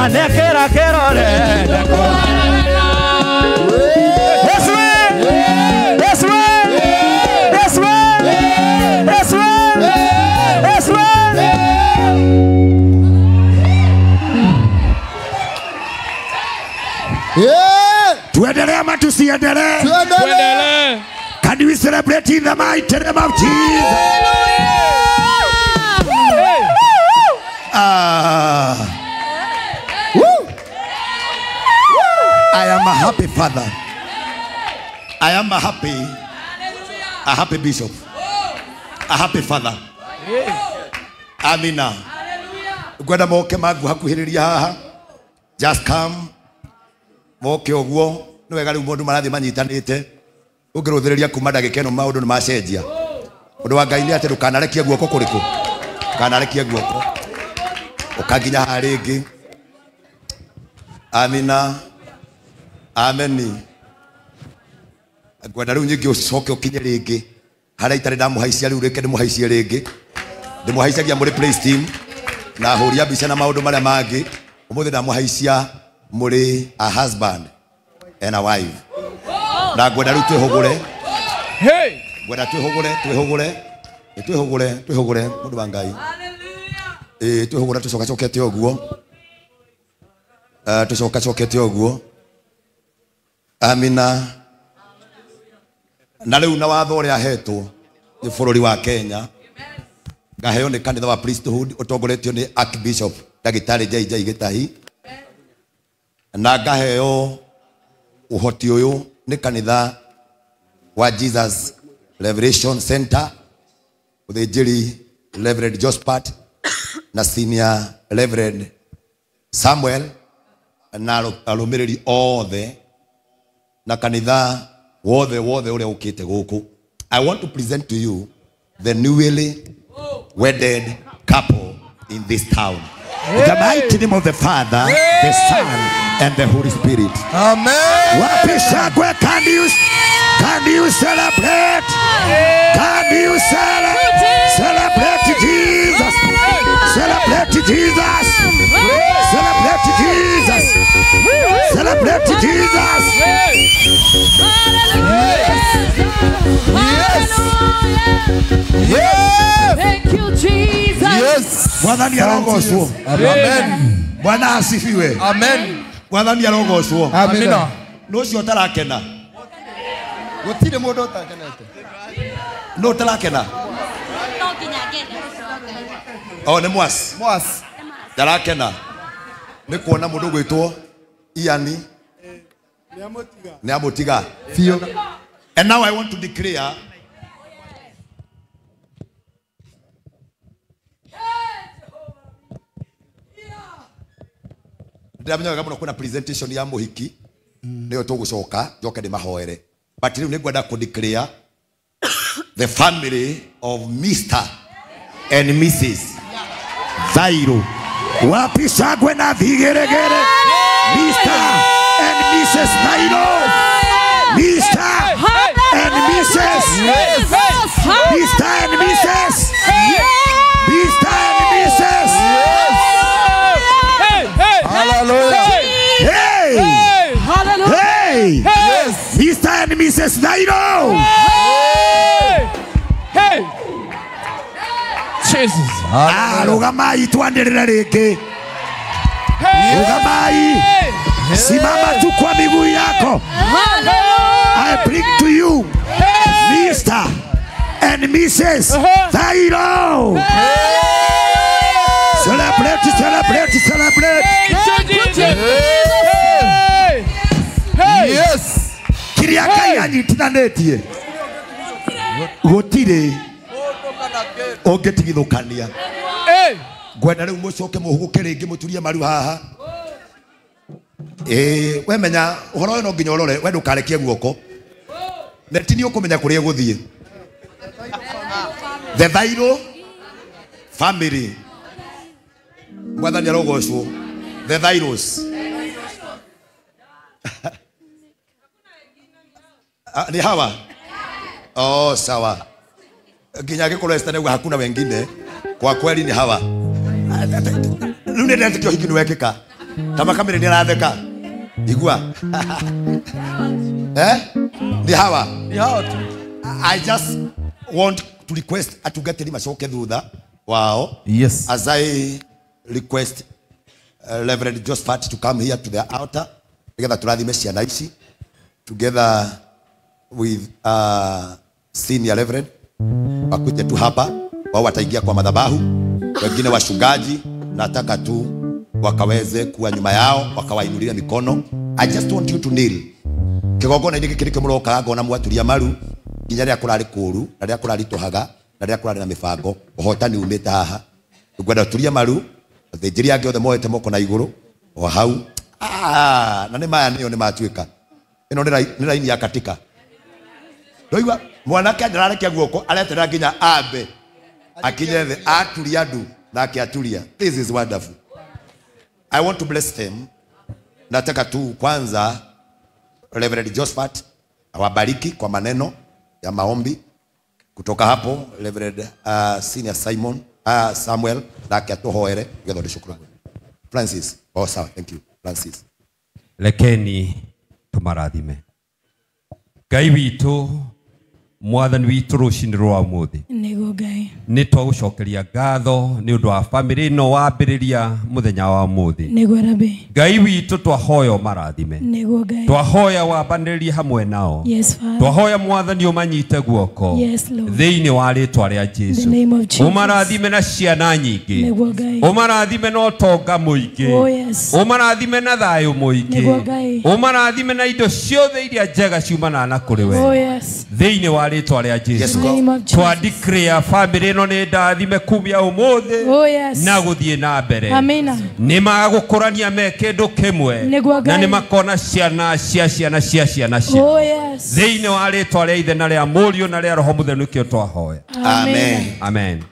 Ndanekera kĩrore This way, this way, this way, this way, this way. Yeah. Tuendelee ama tusiendelee? Tuendelee. Can we celebrate in the mighty name of Jesus? Woo. I am a happy father. I am a happy bishop. A happy father. Amina. Ngwenda moke mangu hakuhĩrĩria haha. Just come. Moke ũguo. Nĩ wega rĩu mũndũ marathiĩ manyitanĩte. Ũngĩrũthĩrĩria kuma ndagĩka ĩno maũndũ nĩ macenjia. Ũndũ wa Ngai nĩ atĩ ndũkanarekie guoko kũrĩkũ. Ndũkanarekie guoko. Ũkanginya haha rĩngĩ. Amina. Ameni. Ngwenda rĩu nyingĩ ũcoke ũkinye rĩngĩ. Harĩa itarĩ ndamũhaicia rĩu rĩke ndĩmũhaicie rĩngĩ. Ndĩmũhaicagia mũrĩ praise team na ahũri a mbica na maũndũ marĩa mangĩ. Ũmũthĩ ndamũhaicia mũrĩ a husband and a wife. Na ngwenda rĩu twĩhũgũre. Hey. Ngwenda twĩhũgũre, twĩhũgũre. Twĩhũgũre, twĩhũgũre mũndũ wa Ngai. Ĩĩ twĩhũgũre tũcokacokete ũguo. Tũcokacokete ũguo. Amina. Na rĩu na watho ũrĩa ahetwo nĩ bũrũri wa Kenya. Ngaheo nĩ kanitha wa priesthood ũtongoretio nĩ Archbishop Ndagĩtarĩ JJ Gĩtahi. Na ngaheo ũhoti ũyũ nĩ kanitha wa Jesus Revelation Center, mũthĩnjĩri Reverend Jospat na Senior Reverend Samuel na arũmĩrĩri othe na kanitha wothe wothe ũrĩa ũkĩte gũkũ. I want to present to you the newly wedded couple in this town. In the mighty name of the Father, the Son, and the Holy Spirit. Amen. Wapi shangwe? Can you celebrate? Can you celebrate Jesus? Celebrate Jesus. Celebrate Jesus. Celebrate Jesus. Yes. Yes. Thank you, Jesus. Yes. Mwathani arogocwo. Amen. Bwana asifiwe. Amen. Mwathani arogocwo. Amina. No ũcio ũtarakena. Gũtirĩ mũndũ ũtakenete. No ũtarakena. Oh, nĩ mwas. Mwas. Ndarakena. Nĩ kuona mũndũ gwĩtwo Ian nĩ amũtiga. Biũ. And now I want to declare ndĩramenya wega mũno kwĩna presentation ya mũhiki nĩyo tũgũcoka njoke ndĩmahoere. But rĩu nĩngwenda kũ declare the family of Mr. and Mrs. Thairu. Wapi shangwe na vigeregere? Mr. and Mrs. Thairu. Mr. and Mrs. Mr. and Mrs. Mr. and Mrs. Hallelujah. Hey. Hallelujah. Hey. Yes. Mr. and Mrs. Thairu. Hey. Hey. Jesus. Ah, rugamai tuandelele rĩngĩ. Rugamai. Simama tu kwa miguu yako. I bring to you Mr. and Mrs. Thairu. Celebrate, celebrate, celebrate. Hey. Hey. Yes. Kĩrĩa Ngai anyitithanĩtie gũtirĩ ũngĩtigithũkania. Hey. Ngwenda rĩu mũcoke mũhũgũke rĩngĩ mũturie maru haha. Ĩĩ, we menya ũhoro ũyũ no nginya ũrore, we ndũkarekie guoko. Neti nĩ ũkũmenya kũrĩa ĩgũthiĩ. The Thairu family. Mwathani arogocwo. The Thairus. Ni hawa? Oh, sawa. Nginya angĩkorwo Esther nĩauga hakuna wengine, kwa kweli ni hawa. Rĩu nĩ ndetĩkia ũhiki nĩ wekĩka. Kama kamera ni aratheka. Igua. Eh? Ni hawa. Ni hawa tu. I just want to request atugateri macoke thutha wao. Yes. As I request Reverend Josephat to come here to the altar together turathime ciana ici together with senior reverend wakuje tu hapa, wao wataingia kwa madhabahu, wengine wachungaji nataka tu wakaweze kuwa nyuma yao wakawainulia mikono. I just want you to kneel. Kigongona-inĩ gĩkĩ nĩkĩo mũrokaga ngona mwaturia maru nginya rĩrĩa kũrarĩ kũũru na rĩrĩa kũraritũhaga na rĩrĩa kũrarĩ na mĩbango ũhotani umĩte haha. Ngwenda ũturie maru athĩnjĩri angĩ othe moete moko na igũrũ o hau. Na nĩ maya nĩyo nĩ matuĩka ĩno nĩ raini ya katika. Ndoigua mwanake ndararekia guoko areterera nginya ambe akinye thĩ aturia ndu nake aturia. This is wonderful. I want to bless them. Nataka tu kwanza Reverend Josephat awabariki kwa maneno ya maombi. Kutoka hapo Reverend Senior Simon Samuel nake atuhoere ngetho ndicukuru. Francis. Oh sawa, thank you Francis. Lekeni tumarathime. Ngai witũ mwathani witũ rũcinĩ rwa ũmũthĩ. Nĩguo Ngai. Nĩ twagũcokeria ngatho nĩ ũndũ wa family ĩno wambĩrĩria mũthenya wa ũmũthĩ. Nĩguo Rabi. Ngai witũ twahoya ũmarathime. Nĩguo Ngai. Twahoya wambanĩrĩrie hamwe nao. Yes Father. Twahoya mwathani ũmanyite guoko. Yes Lord. Thĩinĩ wa rĩtwa rĩa Jesũ. The name of Jesus. Ũmarathime na ciana nyingĩ. Nĩguo Ngai. Ũmarathime na ũtonga mũingĩ. Oh yes. Ũmarathime na thayũ mũingĩ. Nĩguo Ngai. Ũmarathime na indo ciothe iria njega ciumanaga na kũrĩ we. Oh yes. Thĩinĩ wa rĩtwa rĩa Jesũ. Twa declare family ĩno nĩ ndathime kumia ũmũthĩ. Oh yes. Na gũthiĩ na mbere. Amina. Nĩ magũkũrania me kĩndũ kĩmwe. Na nĩ makona ciana cia ciana cia ciana cia. Oh yes. Thĩinĩ wa rĩtwa rĩa Ithe na rĩa Mũriũ na rĩa Roho Mũtheru nĩkĩo twahoya. Amen. Amen.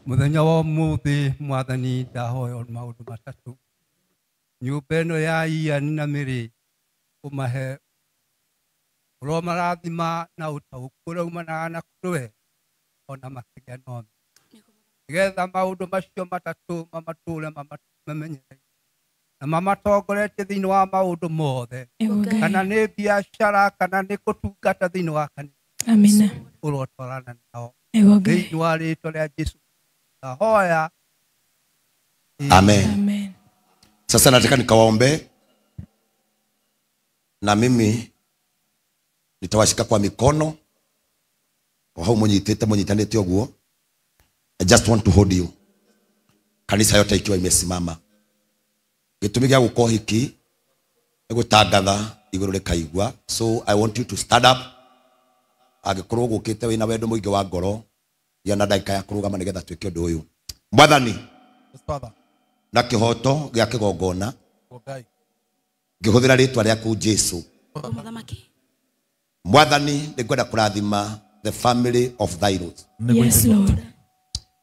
Mũthenya wa ũmũthĩ mwathani ndahoya maũndũ matatũ. Nyũmba ĩno ya Ian na Mary ũmahe ũromarathima na ũtaũku ũrĩa umanaga na kũrĩ we ona makĩria no nĩgetha maũndũ macio matatũ mamatũre mamenyere na mamatongoretie thĩinĩ wa maũndũ mothe, kana nĩ biacara kana nĩ kũtungata thĩinĩ wa kanitha. Amina. Ũrotwarana nao thĩinĩ wa rĩtwa rĩa Jesũ ndahoya. Amen. Amen. Sasa nataka nikawaombe na mimi nitawashika kwa mikono. Hau munyitite munyitanite uguo. I just want to hold you. Kanisa yote ikiwa imesimama. Gĩtũmi gĩa gũka ũhiki nĩ gũtangatha igũrũ rĩkaigua. So I want you to stand up. Angĩkorwo gũkĩte wĩna wendo mũingĩ wa ngoro, gĩa na ndagĩka ya kũrũgama nĩgetha twĩke ũndũ ũyũ. Mwathani, na kĩhoto gĩa kĩgongona ngĩhũthĩra rĩtwa rĩaku Jesũ. Mwathani, nĩngwenda kũrathima the family of Thairos. Yes Lord.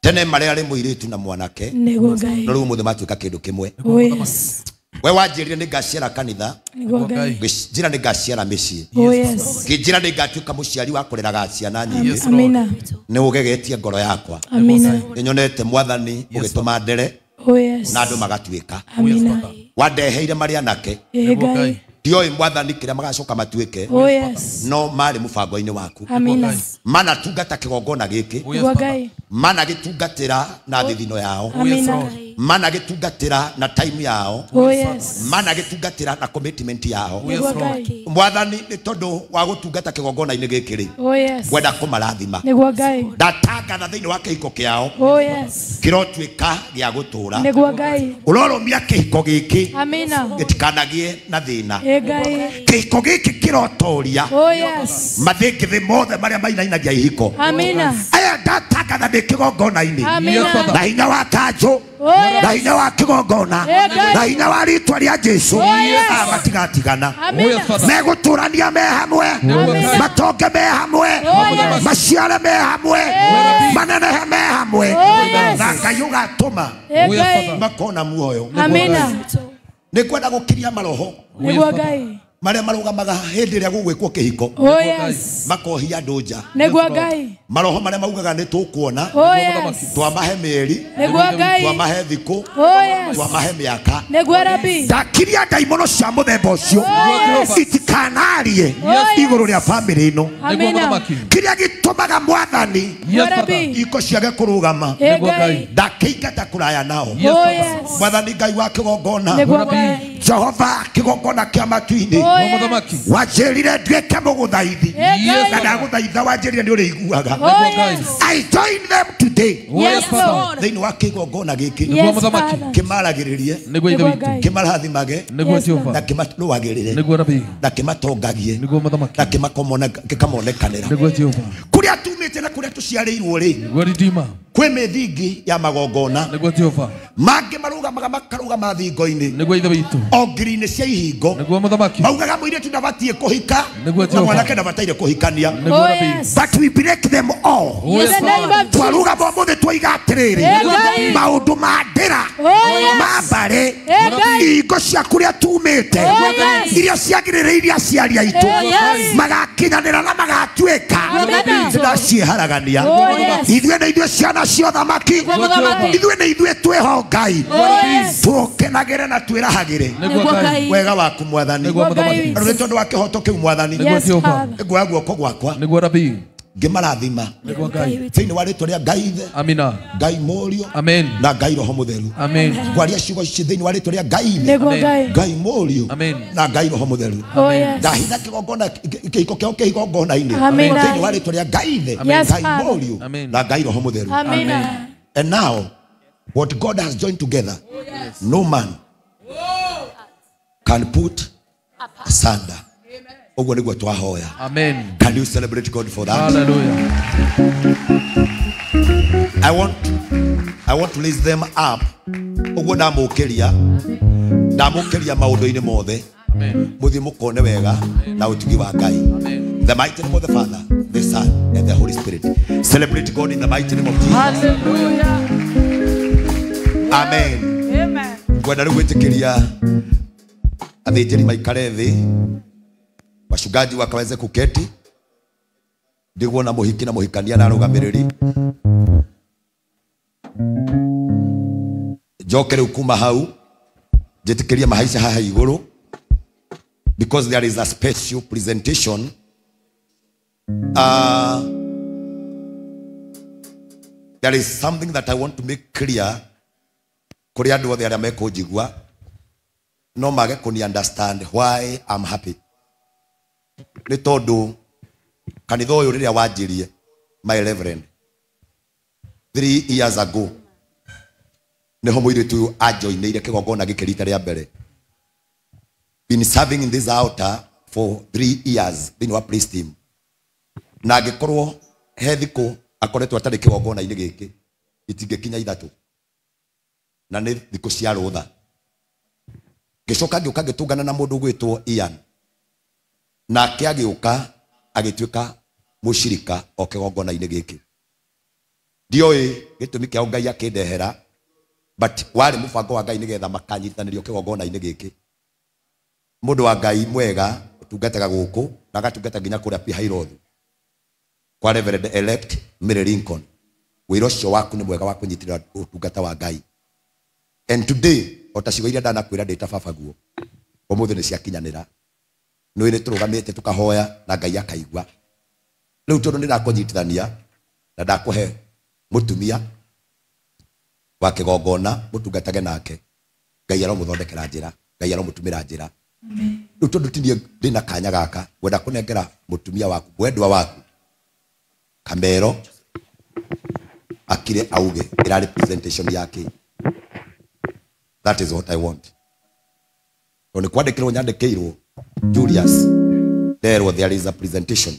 Tene marĩa arĩ mũirĩtu na mwanake Nĩguo Ngai. No rĩu ũmũthĩ matuĩka kĩndũ kĩmwe. Oh yes. We wanjĩrire nĩngaciara kanitha. Nĩguo Ngai. Ngĩnjĩra nĩngaciara mĩciĩ. Oh yes. Ngĩnjĩra nĩngatuĩka mũciari wa kũreraga ciana nyingĩ. Amina. Nĩ ũgegetie ngoro yakwa. Amina. Nĩnyonete mwathani ũgĩtũma ndere. Oh yes. Na andũ magatuĩka. Amina. Wandeheire marĩ anake. Ngai. Ndiũĩ mwathani kĩrĩa magacoka matuĩke. Oh yes. No marĩ mũbango-inĩ waku. Amina. Mana tungata kĩgongona gĩkĩ. Nĩguo Ngai. Mana gĩtungatĩra na thithino yao. Amina. Mana gĩtungatĩra na time yao. Oh yes. Mana gĩtungatĩra na commitment yao. Nĩguo Ngai. Mwathani nĩ tondũ wa gũtungata kĩgongona-inĩ gĩkĩ rĩ. Oh yes. Ngwenda kũmarathima. Nĩguo Ngai. Ndatangatha thĩinĩ wa kĩhiko kĩao. Oh yes. Kĩrotuĩka gĩa gũtũũra. Nĩguo Ngai. Ũrorũmia kĩhiko gĩkĩ. Amina. Gĩtikanagie na thĩna. Ngai. Kĩhiko gĩkĩ kĩrotoria. Oh yes. Mathĩngĩthĩ mothe marĩa mainainagia ihiko. Amina. Aya ndatangatha ndĩ kĩgongona-inĩ. Amina. Na hinya wa kanjũ. Oh yes. Na hinya wa kĩgongona. Na hinya wa rĩtwa rĩa Jesũ. Oh yes. Matigatigana. Amina. Megũtũrania me hamwe. Matonge me hamwe. Oh yes. Maciare me hamwe. Manenehe me hamwe. Oh yes. Na Ngai ũgatũma Ngai. makona muoyo. Amina. Nĩngwenda gũkiria maroho Nĩguo Ngai. Marĩa marũgamaga hĩndĩ ĩrĩa gũgwĩkwo kĩhiko. Oh yes. Makohia andũ nja. Nĩguo Ngai. Maroho marĩa maugaga nĩ tũkuona. Oh yes. Twamahe mĩeri. Nĩguo Ngai. Twamahe thikũ. Oh yes. Twamahe mĩaka. Nĩguo Rabi. Ndakiria ndaimono cia mũthemba ũcio. Oh yes. Itikanarie Oh yes. igũrũ rĩa bamĩrĩ ĩno. Amina. Kĩrĩa gĩtũmaga mwathani Nĩguo Rabi. iko ciage kũrũgama. Ĩ Ngai. Ndakĩingata kũraya nao. Oh yes. Mwathani Ngai wa kĩgongona. Nĩguo Ngai. Jehova kĩgongona kĩa matu-inĩ. Oh yes. Wanjĩrire nduĩke mũgũthaithi. Ĩ Na Ngai. ndagũthaitha wanjĩrire nĩ ũrĩiguaga. Oh yes. I join them today. Yes Lord. Thĩinĩ wa kĩgongona gĩkĩ Yes Father. kĩmaragĩrĩrie, Nĩguo Ngai. kĩmarathimage, Yes Lord. na kĩmarũagĩrĩre, na kĩmatongagie, na kĩkamonekanĩra. Kũrĩa tumĩte na kũrĩa tũciarĩirwo rĩ, kwĩ mĩthingi ya magongona. Mangĩ marũgamaga makarũgama thingo-inĩ, o ngiri-inĩ cia ihingo, maugaga mũirĩtu ndabatiĩ kũhika na mwanake ndabataire kũhikania. Oh yes. But we break them all. In the name of Jesus. Twarũgama ũmũthĩ twoiga atĩrĩrĩ, Ĩ Ngai. maũndũ ma ndĩra, Oh yes. ma mbarĩ, Ĩ Ngai. ingo cia kũrĩa tumĩte, Oh yes. iria ciagirĩrĩirie aciari aitũ, Ĩ Ngai. magakinyanĩra na magatuĩka. Amina. Nĩndaciĩharagania. Oh yes. Ithuĩ nĩ ithuĩ ciana cia ũthamaki. Ithuĩ nĩ ithuĩ twĩho Ngai. Oh yes. Tũkenagĩre na twĩrahagĩre Nĩguo Ngai. wega waku mwathani. Nĩguo Ngai. Na nĩ tondũ wa kĩhoto kĩu mwathani, Yes Father. nguoya guoko gwakwa ngĩmarathima thĩinĩ wa rĩtwa rĩa Ngai Ithe, Ngai Mũriũ, na Ngai Roho Mũtheru. Ngwaria ciugo ici thĩinĩ wa rĩtwa rĩa Ngai Ithe, Nĩguo Ngai. Ngai Mũriũ, na Ngai Roho Mũtheru. Oh yes. Ndahitha kĩgongona kĩhiko kĩao kĩgongona-inĩ Amina. thĩinĩ wa rĩtwa rĩa Ngai Ithe, Yes, Ngai Father. Mũriũ, na Ngai Roho Mũtheru. Amina. And now, what God has joined together, no man can put asunder. Ũguo nĩguo twahoya. Amen. Can you celebrate God for that? Hallelujah. I want to raise them up. Ũguo ndamũkĩria, ndamũkĩria maũndũ-inĩ mothe. Mũthiĩ mũkone wega na ũtugi wa Ngai. In the mighty name of the Father, the Son, and the Holy Spirit. Celebrate God in the mighty name of Jesus. Hallelujah. Amen. Amen. Ngwenda rĩu gwĩtĩkĩria athĩnjĩri maikare thĩ, wachungaji wakaweze kuketi, ndiguona mũhiki na mũhikania na arũgamĩrĩri. Njoke rĩu kuma hau njĩtĩkĩrie mahaica haha igũrũ, because there is a special presentation. There is something that I want to make clear kũrĩ andũ othe arĩa mekũnjigua no mage kũni understand why I'm happy. Nĩ tondũ kanitha ũyũ rĩrĩa wanjirie, my reverend, 3 years ago, nĩho mũirĩtu ũyũ anjoinĩire kĩgongona gĩkĩ rita rĩa mbere. Been serving in this altar for 3 years thĩinĩ wa praise team. Na angĩkorwo he thikũ akoretwo atarĩ kĩgongona-inĩ gĩkĩ, itingĩkinya 3, na nĩ thikũ cia rũtha. Ngĩcoka ngĩũka ngĩtũngana na mũndũ ũgwĩtwo Ian, nake agĩũka agĩtuĩka mũcirika o kĩgongona-inĩ gĩkĩ. Ndioĩ gĩtũmi kĩao Ngai akĩndehera, but warĩ mũbango wa Ngai nĩgetha makanyitanĩrio kĩgongona-inĩ gĩkĩ. Mũndũ wa Ngai mwega ũtungataga gũkũ na agatungata nginya kũrĩa Pihairothu kwa Reverend elect Mary Lincoln. Wĩra ũcio waku nĩ mwega wa kũnyitĩrĩra ũtungata wa Ngai. And today, o ta ciugo iria ndanakwĩra ndĩ ta baba guo, ũmũthĩ nĩ ciakinyanĩra. Nĩ nĩ tũrũgamĩte tũkahoya na Ngai akaigua. Rĩu tondũ nĩ ndakũnyitithania na ndakũhe mũtumia wa kĩgongona mũtungatage nake, Ngai aromũthondekera njĩra, Ngai aromũtumĩra njĩra. Rĩu tondũ ti niĩ ndĩna kanya gaka, ngwenda kũnengera mũtumia waku, mwendwa waku, Kamero, akire auge ĩrarĩ presentation yake. That is what I want. Tondũ nĩ kwandĩkĩrwo nyandĩkĩirwo Julius, nderwo there is a presentation.